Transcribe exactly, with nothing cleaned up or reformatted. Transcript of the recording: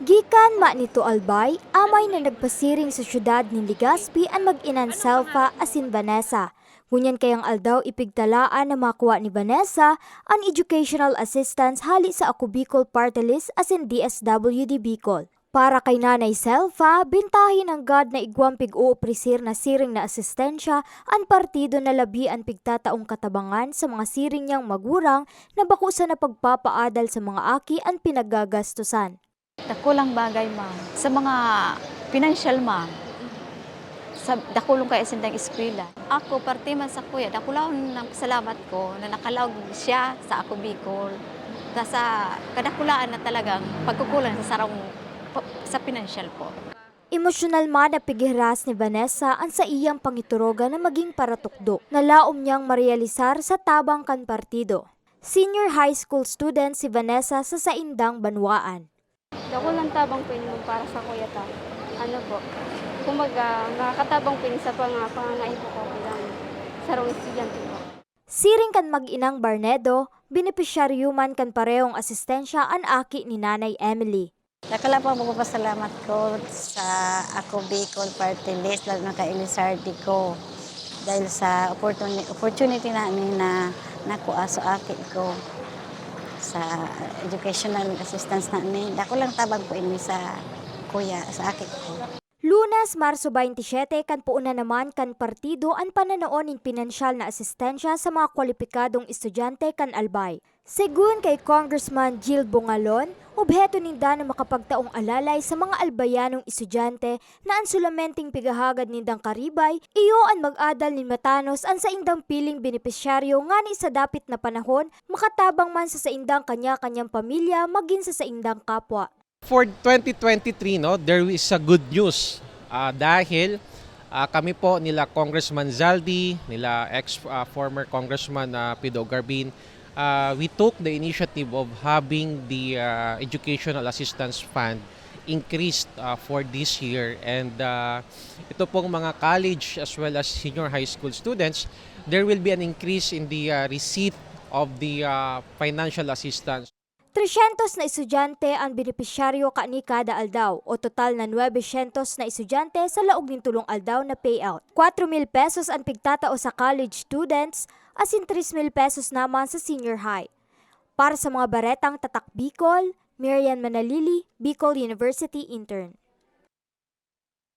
Gikan Manito, Albay, amay na nagpasiring sa syudad nin Legazpi an mag-inan Selfa asin Vanessa. Ngunyan kayang aldaw ipigtalaan na makua ni Vanessa an educational assistance hale sa Ako Bicol Party List asin D S W D Bicol. Para kay Nanay Selfa, bentahe nanggad na igwang pig-oopresir na siring na asistensya an partido na labi an pigtataong katabangan sa mga siring niyang magurang na bako sana pagpapaadal sa mga aki an pinaggagastosan. Dakulang bagay, ma'am. Sa mga pinansyal, ma'am, sa dakulong kaya sindang eskwela. Ako, parte man sa kuya, dakulang nang salamat ko na nakalaog siya sa Ako Bicol. Ta sa kadakulaan na talagang pagkukulang sa sarong pa-, sa pinansyal po. Emosyonal man na pighiras ni Vanessa an saiyang pangiturogan na maging paratukdo na laom niyang marealisar sa tabang kan partido. Senior high school student si Vanessa sa saindang banwaan. Dakulang tabang po ini para sa kuya ta. Ano po? Kumbaga, makakatabang po ini sa panga-, pangangaipo ko bilang sarong estudyante po. Siring kan mag-inang Barnedo, benepisyaryo man kan parehong asistensya an aki ni Nanay Emily. Dakula po ang pagpapasalamat ko sa Ako Bicol Party List, lalo na kay Elizarde ko. Dahil sa opportuni-, opportunity namin na nakuha sa aki ko sa educational assistance namin. Dakulang tabang po ini sa kuya, sa aki ko. Lunes, Marso twenty-seven, kan puon na naman kan partido an pananao nin pinansyal na asistensya sa mga kwalipikadong estudyante kan Albay. Segun kay Congressman Gil Bongalon, obheto ninda na makapagtaong alalay sa mga Albayanong estudyante na an solamenteng pighahagad nindang karibay, iyo an mag-adal nin matanos an saindang piling benepisyaryo ngani sa dapit na panahon makatabang man sa saindang kanya-kanyang pamilya magin sa saindang kapwa. For twenty twenty-three, no, there is a good news. Ah, dahil, ah, kami po nila Congressman Zaldy, nila ex, ah, former Congressman, ah, Pido Garbin, ah, we took the initiative of having the, ah, Educational Assistance Fund increased, ah, for this year. And, ah, ito pong mga college as well as senior high school students, there will be an increase in the, ah, receipt of the, ah, financial assistance. Tresyentos na estudyante an benepisyaryo kani kada aldaw, o total na nuebe syentos na estudyante sa laog nin tolong aldaw na payout. Kwatro mil pesos an pigtatao sa college students, asin tres mil pesos naman sa senior high. Para sa mga baretang Tatak Bicol, Miriam Manalili, Bicol University Intern.